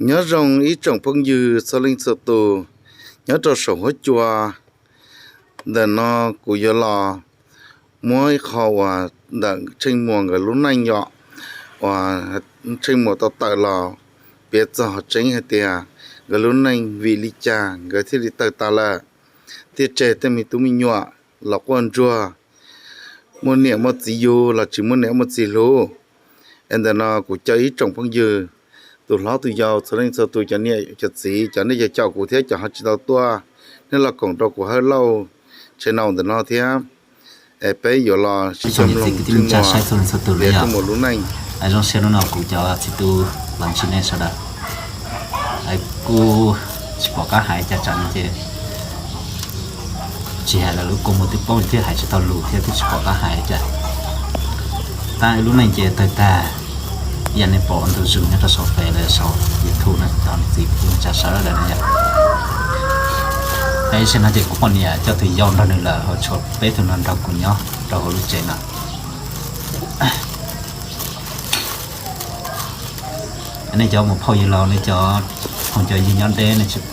Nyob zoo ib tsoom phooj ywg txhua leej txhua tus nyob rau saum huab cua. Ntawm no kuv yuav los muab ib qho uas ntawm Tsheej Muas nkawd lub neej yom, uas Tsheej Muas tau tawm los piav txog tseeb hais tias nkawd lub neej vim li cas nkawd thiaj li tawg tas lawm, thiaj tseg tej me tub me nyuam los quaj ntsuag, muaj niam muaj txiv yug los tsis muaj niam muaj txiv hlub. Es ntawm no kuv coj ib tsoom phooj ywg, tus hlob tus yau, txhua leej txhua tus, cov niam cov txiv, cov nej cov caum kuv thiab cov ho tsis tau tuaj, nej los koom rau kuv Hawj Lauj channel ntawm no thiab. Es peb yuav los sib cog mloog Tsheej Muas, Tsheej Muas lub neej. Zoo siab hnub no kuv cov txiv tub los ntsib nej sawv daws. Kuj tsis pom qab hais cas tsam no ces tsis hais lawv lub kua muag twb poob thiab hais tsis tau lus thiab twb tsis pom qab hais cas. Tab lub neej ces tawg tag, yam nej pom ua ntu zus nyob rau saum Face los saum YouTube no cov txiv tub tsa sawv daws na yom. Tam sim no ces kuv poj niam coj tus yau nrog nws lawm, ho tshuav peb tug no nrog kuv nyob rau hauv lub tsev no. Nej cov mus phauj ywg laus, nej cov phooj cov ywg nyob deb nej tsis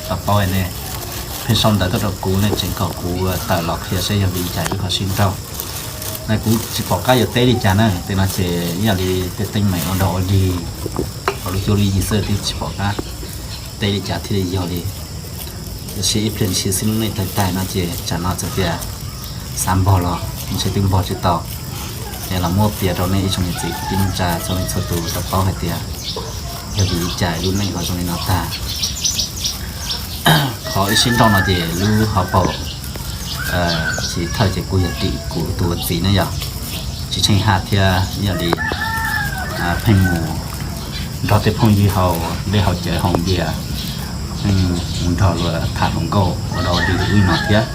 tau paub ne, pheej sau ntawv tuaj rau kuv, nej tseem kom kuv tawm los qhia saib yog vim li cas wb ho sib nrauj. Na kuv tsis pom qab yuav teb li cas na, tej no ces ib yam li tej teeb meem ua dog ua dig hauv lub cuab lub yig xwb twb tsis pom qab teb li cas thiaj li yog li. Tiam sis ib pliag ntshis xwb lub neej tawg tag no ces tsam no txawm tias xav npog los ntshe twb npog tsis tau. Es los muab piav rau nej ib tsoom niam txiv kwv tij neej tsa txhua leej txhua tus tau paub hais tias yog vim li cas lub neej ho zoo li no tag. Qhov wb sib nrauj no ces lub hauv paus chiv thawj ces kuj yog tim kuv tus ua txiv na yom, tsis tsheej haj thiab ib yam li pheej mus nrog tej phooj ywg haus dej haus cawv haus npias, pheej mus nrog luag tham hluas nkauj ua dog ua dig ub no thiab.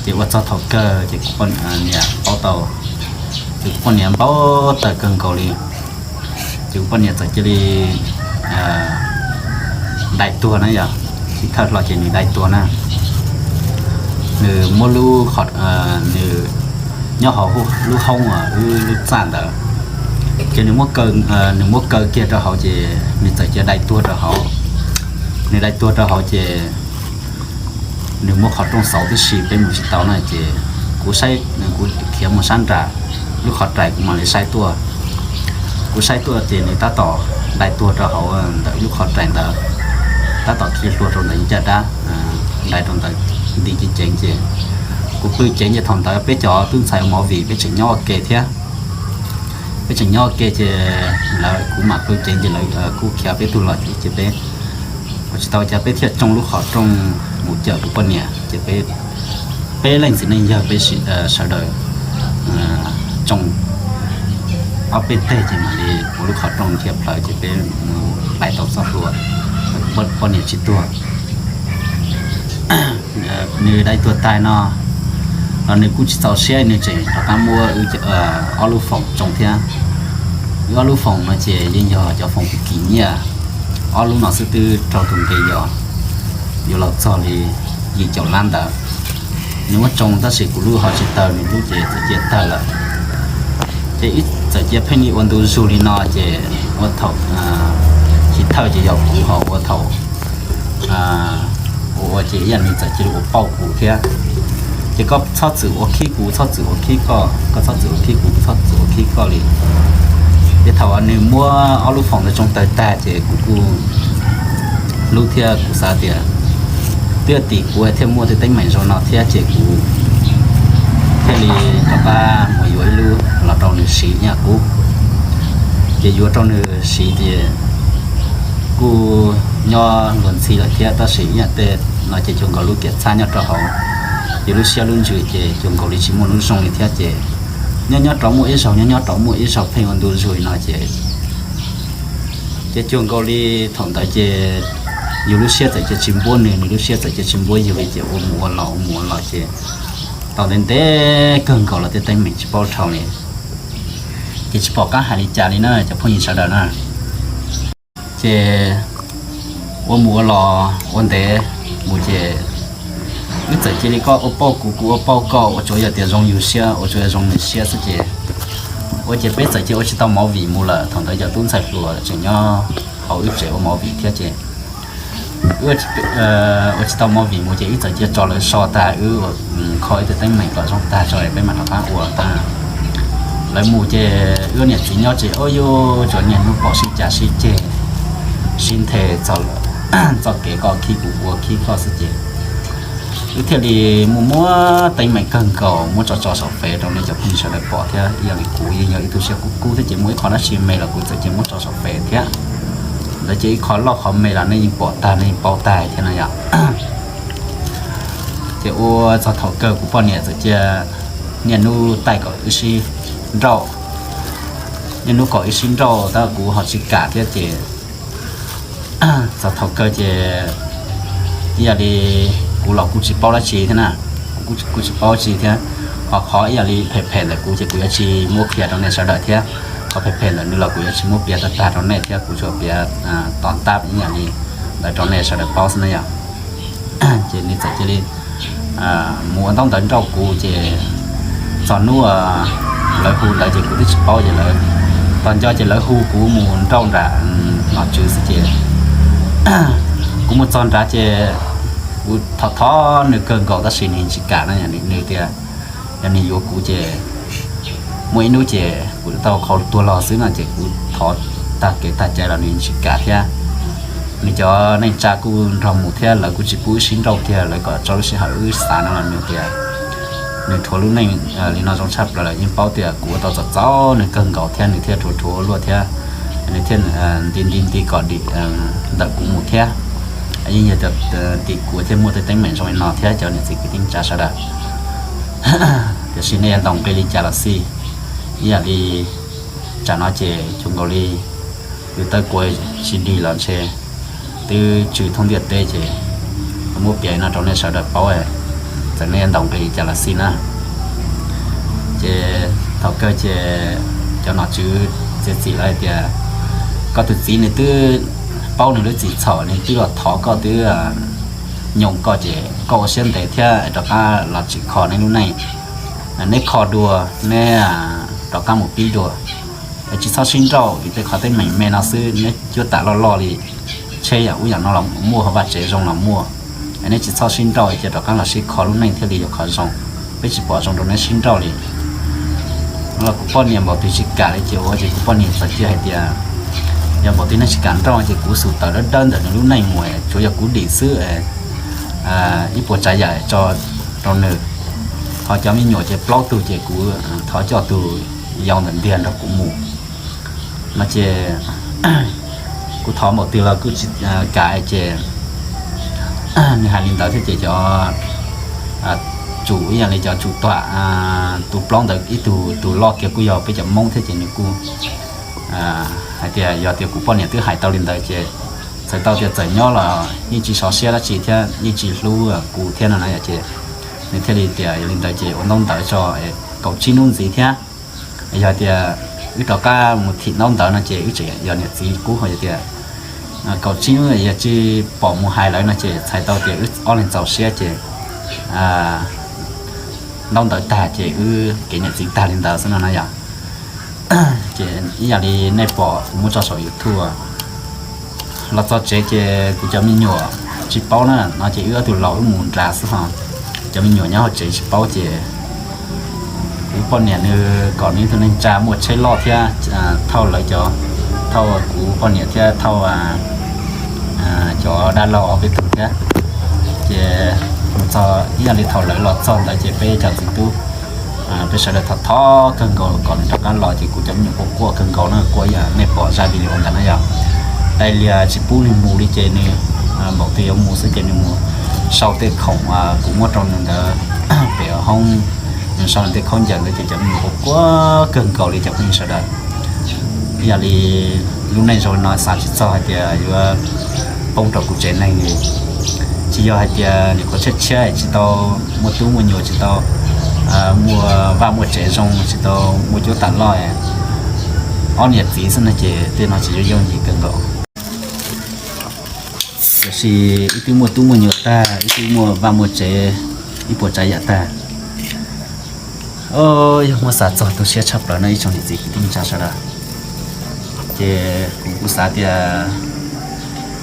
Ces ua txog thaum kawg ces kuv poj niam paub tau, ces kuv poj niam npau taws kawg nkaus li. Ces kuv poj niam txawm cia li dai tuag na yom, chiv thawj hlo ces nws dai tuag na. Nws muab lub, nws nyob hauv lub hoob uas wb lub txaj ntawd, ces nws muab kaw kiag rau hauv ces nws txawm cia dai tuag rau hauv. Nws dai tuag rau hauv ces nws muab qhov rooj xauv tib si peb mus tsis tau na ces kuv saib, kuv khiav mus sab nram lub qhov rais kuv mam li saib tuaj. Kuv saib tuaj ces nws tab tom dai tuag rau hauv ntawm lub qhov rais ntawd, tab tom khi hlua rau ntawd ib caj dab, dai rau ntawd nti ceev ceev ces kuv pw ceev ces thaum ntawd peb cov tub ntxhais ua movie peb tseem nyob ua ke thiab. Peb tseem nyob ua ke ces lawv, kuv mam pw ceev ces lawv kuj khiav peb tug los ces peb ua tsis tau cas peb thiaj tsoo lub qhov rooj mus cawm kuv poj niam ces peb, peb leej txiv neej yawg peb sawv daws tsoo ob peb teg ces mam li ua lub qhov rooj dhia plawv ces peb mus hlais tau txoj hlua, poj niam tsis tuag. Nws dai tuag tag no los nws kuj tsis txaus siab, nws tseem rov qab muab ob lub foom tsoo thiab. Wb ob lub foom no ces yeej yog cov foom kim nyiaj, ob lub no xwb twb raug tus nqi yos yuav los txog li yim caum lab ntawd. Nws muab tsoo tab sis kuv lub ho tsis tawg, nws lub ces txawm cia tawg lawm. Ces wb txawm cia pheej li ua ntu zus li no ces ua thaum chiv thawj ces yog kuv ho ua thaum ua ua ces ib yam nws txawm cia li ua pauj kuv thiab. Ces koj txhob txwm ua khib kuv, txhob txwm ua khib koj, koj txhob txwm ua khib kuv, kuv txhob txwm ua khib koj li. Ces thaum nws muab ob lub foom ntawd tsoo tawg tag ces kuv kuj hlub thiab kuv xav tias twb yog tim kuv thiaj muaj tej teeb meem zoo no thiab ces kuv thiaj li rov qab mus yuav ib lub los rau nws siv ib yam qub. Ces yuav rau nws siv ces kuj nyob luag ntxhi lawm thiab tab sis ib yam tej no ces cuag nkaus lub kiam txhab nyob rau hauv, yus lub siab lub ntsws ces cuag nkaus li tsis muaj lub zoo li thiab ces nyob nyob rov muaj ib zaug, nyob nyob rov muaj ib zaug pheej ua ntu zus li no ces ces cuag nkaus li thaum ntawd ces yus lub siab txawm cia tsis npuab nws, nws lub siab txawm cia tsis npuab yus li ces ua mus ua los ua mus ua los ces tau ntev ntev kawg nkaus los tej teeb meem tsis paub dhau li. Ces tsis pom qab hais li cas li na cov phooj ywg sawv daws na. Ces ua mus ua los ua ntev mus ces wb txawm cia li koj ua pauj kuv, kuv ua pauj koj, ua tsuav yog tias zoo yus siab, ua tsuav yog zoo nws siab xwb ces ua ces peb txawm cia ua tsis tau movie mus lawm. Thaum ntawd cov tub ntxhais hluas tseem nyob thaum wb tseem ua movie thiab ces wb ua tsis tau movie mus ces wb txawm cia tso lawv so tag, wb kho ib tug teeb meem kom zoo tag tso peb mam rov qab ua. Lawv mus ces wb niam txiv nyob tsev, ua yuav tsuas niaj hnub pom sib cav sib ceg, sib nthe txog kev koj khib kuv, kuv khib koj xwb ces wb thiaj li muaj muab teeb meem kawg nkaus muab tso tso saum fem rau nej cov phooj ywg sawv daws pom thiab. Ib yam li kuv yeej yog ib tug siab kub kub thiab ces muaj ib qho dab tsi me los kuv txawm cia muab tso saum fem thiab. Ntawd ces ib qho loj qhov me los nej yeej pom tag, nej yeej paub tag thiab no yom. Ces ua txog thaum kawg kuv poj niam txawm cia niaj hnub taij kom wb sib nrauj, niaj hnub kom wb sib nrauj tab kuv ho tsis kam thiab ces txog thaum kawg ces ib yam li kuv los kuj tsis paub dab tsi thiab na, kuv kuj tsis paub dab tsi thiab. Ho qhov ib yam li phem phem ntawm kuv ces kuv yuav tsis muab qhia rau nej sawv daws thiab, qhov phem phem ntawm nws los kuv yuav tsis muab piav tag tag rau nej thiab, kuv tsuas piav tom tab ib yam li ntawd rau nej sawv daws paub xwb na yom. Ces nws txawm cia li mus ua ntaub ntawv nrauj kuv ces txog hnub lawv hu ntawd ces kuv twb tsis paub ces lawv, txog nco ces lawv hu kuv mus nrauj nram nom tswv xwb ces kuv mus txog nrad ces kuv thov thov nws kawg nkaus tab sis nws tsis kam na, nws tias yog nws yuav kuv ces muaj ib hnub ces kuv tau qhov tuag los xwb no ces kuv thov tag kev tag cai los nws tsis kam thiab. Nws cov neej tsa kuj nrog mus thiab lawv kuj tsis pub wb sib nrauj kiag, lawv kom tso lub sij hawm wb xav no los nws tias nws rhuav lub neej li no zoo tshaj plaws lawm, yeej paub tias kuv ua tau txom txom nws kawg nkaus thiab nws thiaj rhuav rhuav ua luaj thiab nws thiaj nti nti nti kom dim ntawm kuv mus thiab. Yeej yog tim kuv thiaj muaj tej teeb meem zoo li no thiab cov niam txiv kwv tij neej tsa sawv daws. Tiam sis nej yuav ntaus nqi li cas los xij, ib yam li tsam no ces cuag nkaus li yus tawb kuav tsis dig los ntshe twb tsw thoob ntiaj teb ces muab piav no rau nej sawv daws paub, txawm nej yuav ntaus nqi li cas los xij na. Ces thaum kawg ces cov nom tswv txiav txim lawv hais tias koj tus txiv nws twb paub nws lub txim txhaum, nws twb los thov koj, twb nyoos koj ces koj ua siab ntev thiab rov qab los tsim kho neb lub neej. Neb kho dua, neb rov qab mus pib dua, tsis txhob sib nrauj vim tej qhov teeb meem me no xwb, neb cuab tam loj loj li, tsheb yam ub yam no los muaj, vaj tsev zoo los muaj. Neb tsis txhob sib nrauj, cia rov qab los sib kho lub neej thiaj li yuav qhov zoo. Peb tsis pom zoo rau neb sib nrauj li. No los kuv poj niam npaum twg tsis kam li ces ua ces kuv poj niam txawm cia hais tias yog npaum twg neeg tsis kam nrauj ces kuv xum tawm dawb dawb ntawm nws lub neej mus, tsuav yog kuv dim xwb, ib puas tsav yam tso rau nws. Ho cov me nyuam ces plaub tug ces kuv thov coj tus yau ntawm ntiag nrog kuv mus no ces kuv thov npaum twg los kuj tsis kam ces nws hais li ntawd thiab ces cov tsum ib yam li cov tsum tuam tus plaub ntawd ib tug tus loj kiag kuj yog peb cov Hmoob thiab ces nws kuj hais tias yog tias kuv poj niam twb hais tau li ntawd ces txhais tau tias txawm nyob los yeej tsis sov siab dab tsi thiab yeej tsis hlub kuv thiab no na yom. Ces nws thiaj li tias yog li ntawd ces ua ntaub ntawv tso kaum tsib hnub ntxiv thiab. Yog tias wb rov qab mus thim ntaub ntawv no ces wb tseem yog niam txiv qub, ho yog tias kaum tsib hnub yog tsis pom mus hais lawv no ces txhais tau tias wb ob leeg txaus siab ces ntaub ntawv tag ces wb kev niam txiv tag li ntawd xwb no na yom. Ces ib yam li nej pom kuv muab tso saum YouTube los txog tsev ces kuv cov me nyuam tsis paub na, no ces wb ob tug laus wb mus nrad xwb ho cov me nyuam nyob hauv tsev tsis paub ces kuv poj niam nws kom nws ib tug neeg tsa muaj tsheb loj thiab thauj lawv cov, thauj kuv poj niam thiab thauj cov dab laug ob peb tug thiab. Ces mus txog ib yam li thaum lawv los txog ntawd ces peb cov txiv tub peb sawv daws thov thov kawg nkaus kom nws rov qab los ces kuv cov me nyuam quaj quaj kawg nkaus na, quaj ib yam nej pom zaj video ntawd na yom. Dai lias tsis pub nws mus li ces nws npaum twg yuav mus xwb ces nws mus sau tej khoom kuv muab rau nws ntawd pem hoob, nws sau nws tej khaub ncaws ntawd ces cov me nyuam quaj quaj kawg nkaus li cov phooj ywg sawv daws. Ib yam li lub neej zoo li no xav tsis txog hais tias yuav poob rau kuv tsev neeg li. Tsis yog hais tias nyuam qhuav tshiab tshiab tsis tau muaj tub muaj nyuam, tsis tau muaj vaj muaj tsev zoo, tsis tau muaj cuab tam loj, ob niam txiv xwb no ces tej no tsis yooj yim kawg nkaus. Tiam sis wb twb muaj tub muaj nyuam tag, wb twb muaj vaj muaj tsev, ib puas tsav yam tag. Yog muab xav txog tu siab tshaj plaws no ib tsoom niam txiv kwv tij neej tsa sawv daws. Ces kuv kuj xav tias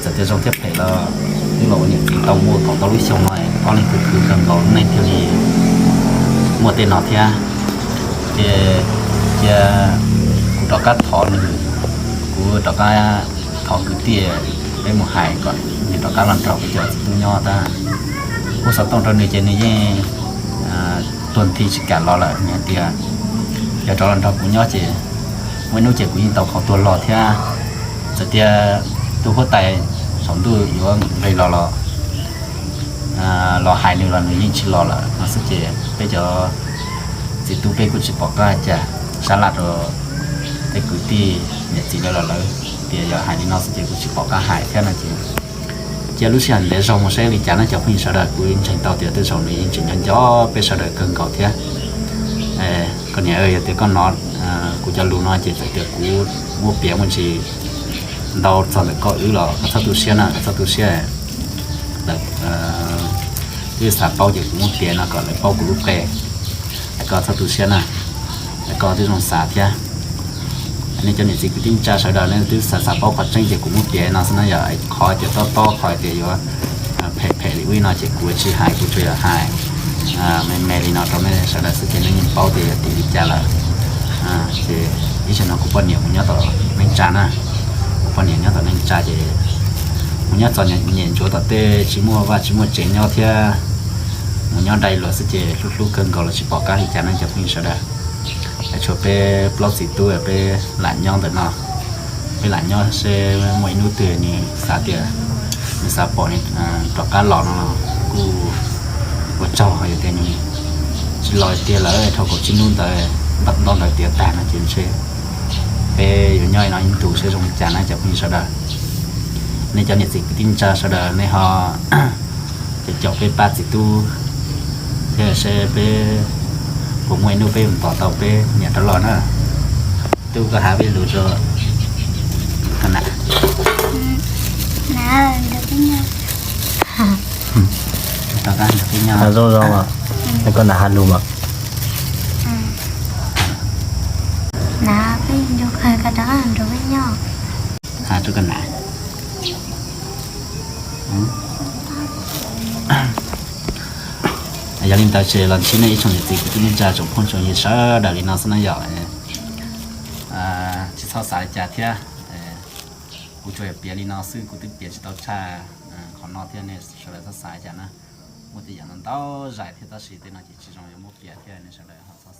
Txawm tias zoo thiab phem los twb los ua niam txiv tau muaj kaum ntau lub xyoo no, ob leeg khwv khwv kawg nkaus lub neej thiaj li muaj tej no thiab. Ces cia kuv rov qab thov nws, kuv rov qab thov kwv tij peb mus hais kom nws rov qab los nrog kuv cov txiv tub nyob tab. Kuv xov tooj rau nws ces nws yeej tuag nthi tsis kam los lawm. Nws hais tias yog rov los nrog kuv nyob ces muaj ib hnub ces kuv yeej tau qhov tuag los thiab. Txawm tias tus huab tais saum ntuj yuav nqis los los los hais nws los nws yeej tsis los lawm no xwb ces peb cov txiv tub peb kuj tsis pom qab hais cas, sab laj rau tej kwv tij niam txiv lawv los lawv tias yog hais li no xwb ces kuj tsis pom qab hais thiab no ces cia lub sij hawm ntev zog mus saib li cas na cov phooj ywg sawv daws. Kuv ntseeg tau tias tej zaum nws yeej tseem nco nco peb sawv daws kawg nkaus thiab. Koj niam, yog tias koj hnov kuv cov lus no ces txawm tias kuv muab piav muaj ntsis ntau txog ntawm koj wb los koj txhob tu siab na, koj txhob tu siab. Lawv twb xav paub ces kuv muab piav no kom lawv paub kuv lub qe. Koj txhob tu siab na, koj twb zoo xav thiab. Nej cov niam txiv kwv tij neej tsa sawv daws nej twb xav xav paub qhov tseeb ces kuv muab piav no xwb na yom. Qhov tias tob tob qhov tias yuav phem phem li ub no ces kuv tsis hais, kuv tsuas yog hais me me li no rau nej sawv daws xwb ces nej yeej paub tias yog tim li cas lawm. Ces ib zaug no kuv poj niam mus nyob tom neej tsa na, kuv poj niam nyob tom neej tsa ces mus nyob txom nyem ntsuav tom tej tsis muaj vaj tsis muaj tsev nyob thiab, mus nyob dai luag xwb ces hlub hlub kawg nkaus los tsis pom qab li cas ne cov phooj ywg sawv daws. Tshuav peb plaub txiv tub peb lam nyob ntawm no, peb lam nyob seb muaj ib hnub twg nws xav tias nws xav pom nws rov qab los no kuj ua tsaug, ho yog tias nws tsis los tiag lawm dhau kaum tsib hnub ntawd npaj ntaub ntawv tiav tag no ces ntshe peb yuav nyob no ib ntus seb zoo li cas na cov phooj ywg sawv daws. Nej cov niam txiv kwv tij neej tsa sawv daws nej ho caum caum peb pab txiv tub thiab seb peb puas muaj ib hnub peb mus tos tau peb niam rov los na. Tub, koj has peb lus rau na. Rov qab nrog peb nyob. Zoo zoo os. Koj nam has lus mas. Nam, peb nco qab koj rov qab nrog peb nyob. Has rau koj nam. Yog li ntawd ces los ntsib nej ib tsoom niam txiv kwv tij neej tsa tsoom phooj tsoom ywg sawv daws li no xwb na yom. Tsis txhob xav li cas thiab, kuv tsuas yog piav li no xwb, kuv twb piav tsis tau tshaj qhov no thiab, nej sawv daws txhob xav li cas na. Muaj tej yam no ntau zais thiab tab sis tej no ces tsis zoo yuav muab piav thiab, nej sawv daws ho txhob